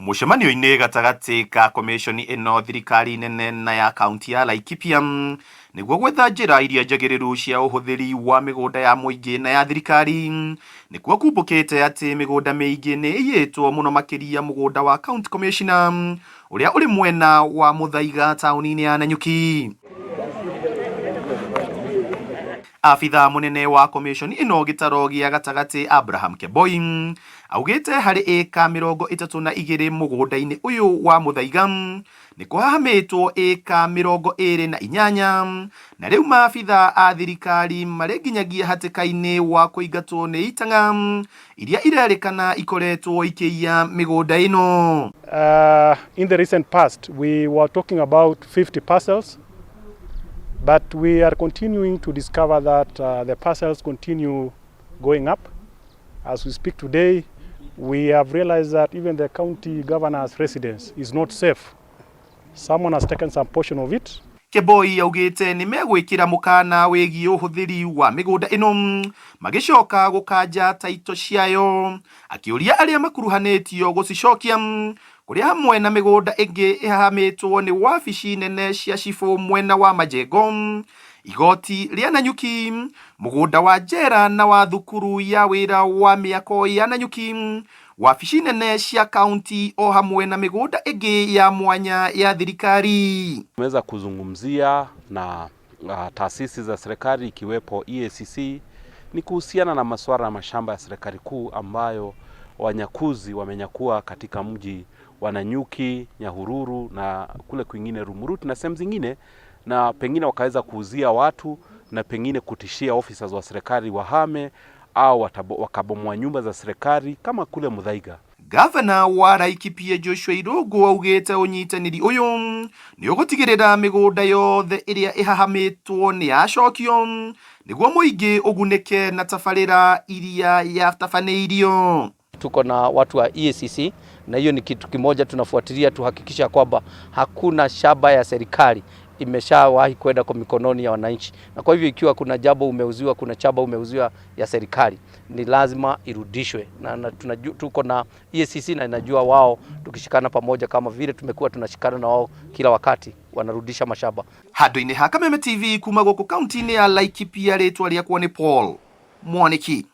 Mũcemanio-inĩ gatagatĩ ka komĩconi ĩno, thirikari nene na ya kaunti ya Laikipia nĩguo gwetha njĩra iria njagĩrĩru cia ũhũthĩri wa mĩgũnda ya mũingĩ na ya thirikari, nĩkuo kumbũkĩte atĩ mĩgũnda mĩingĩ nĩ ĩiyĩtwo mũno makĩria mũgũnda wa County Commissioner ũrĩa ũrĩ mwena wa Muthaiga taũni-inĩ ya Nanyuki. Abithaa mũnene wa komĩconi ĩno gĩtaro gĩa gatagatĩ Abraham Kemboi augĩte harĩ ĩka 32 mũgũnda-inĩ ũyũ wa Muthaiga nĩ kũhahamĩtwo ĩka 28 na rĩu maabithaa a thirikari marĩ nginyagia hatĩka-inĩ wa kũingatwo nĩ itang'a iria irerĩkana ikoretwo ikĩiya mĩgũnda ĩno. In the recent past, we were talking about 50 parcels, but we are continuing to discover that the parcels continue going up. As we speak today, we have realized that even the county governor's residence is not safe. Someone has taken some portion of it. Kemboi augĩte nĩ megwĩkĩra mũkana wĩgiĩ ũhũthĩri wa mĩgũnda ĩno magĩcoka gũkanja taito ciayo, akĩũria arĩa makuruhanĩtio gũcicokia, kũrĩa hamwe na mĩgũnda ĩngĩ ĩhahamĩtwo nĩ wabici nene cia cibũ mwena wa Majengo, igoti rĩa Nanyuki, mũgũnda wa njera na wa thukuru ya wĩra wa mĩako ya Nanyuki, wabici nene cia kaunti o hamwe na mĩgũnda ĩngĩ ya mwanya ya thirikari. Tumeweza kuzungumzia na taasisi za serikali ikiwepo EACC ni kuhusiana na masuala ya mashamba ya serikali kuu ambayo wanyakuzi wamenyakua katika mji wa Nanyuki, Nyahururu na kule kwingine Rumuruti na sehemu zingine, na pengine wakaweza kuuzia watu na pengine kutishia officers wa serikali wahame au wakabomoa nyumba za serikali kama kule Muthaiga. Gavana wa Laikipia Joshua Irungu augĩte ũnyitanĩri ũyũ nĩ ũgũtigĩrĩra mĩgũnda yothe ĩrĩa ĩhahamĩtwo nĩ yacokio nĩguo mũingĩ ũgunĩke na tabarĩra iria yatabanĩirio. Tuko na watu wa EACC na hiyo ni kitu kimoja tunafuatilia, tuhakikisha kwamba hakuna shamba ya serikali imeshawahi kwenda kwa mikononi ya wananchi. Na kwa hivyo ikiwa kuna jambo umeuziwa, kuna shamba umeuziwa ya serikali, ni lazima irudishwe na tuko na EACC na inajua wao, tukishikana pamoja kama vile tumekuwa tunashikana na wao kila wakati, wanarudisha mashamba. Handũ-inĩ ha Kameme TV kuma gũkũ kaunti-inĩ ya Laikipia, rĩtwa rĩakwa nĩ Paul Mwaniki.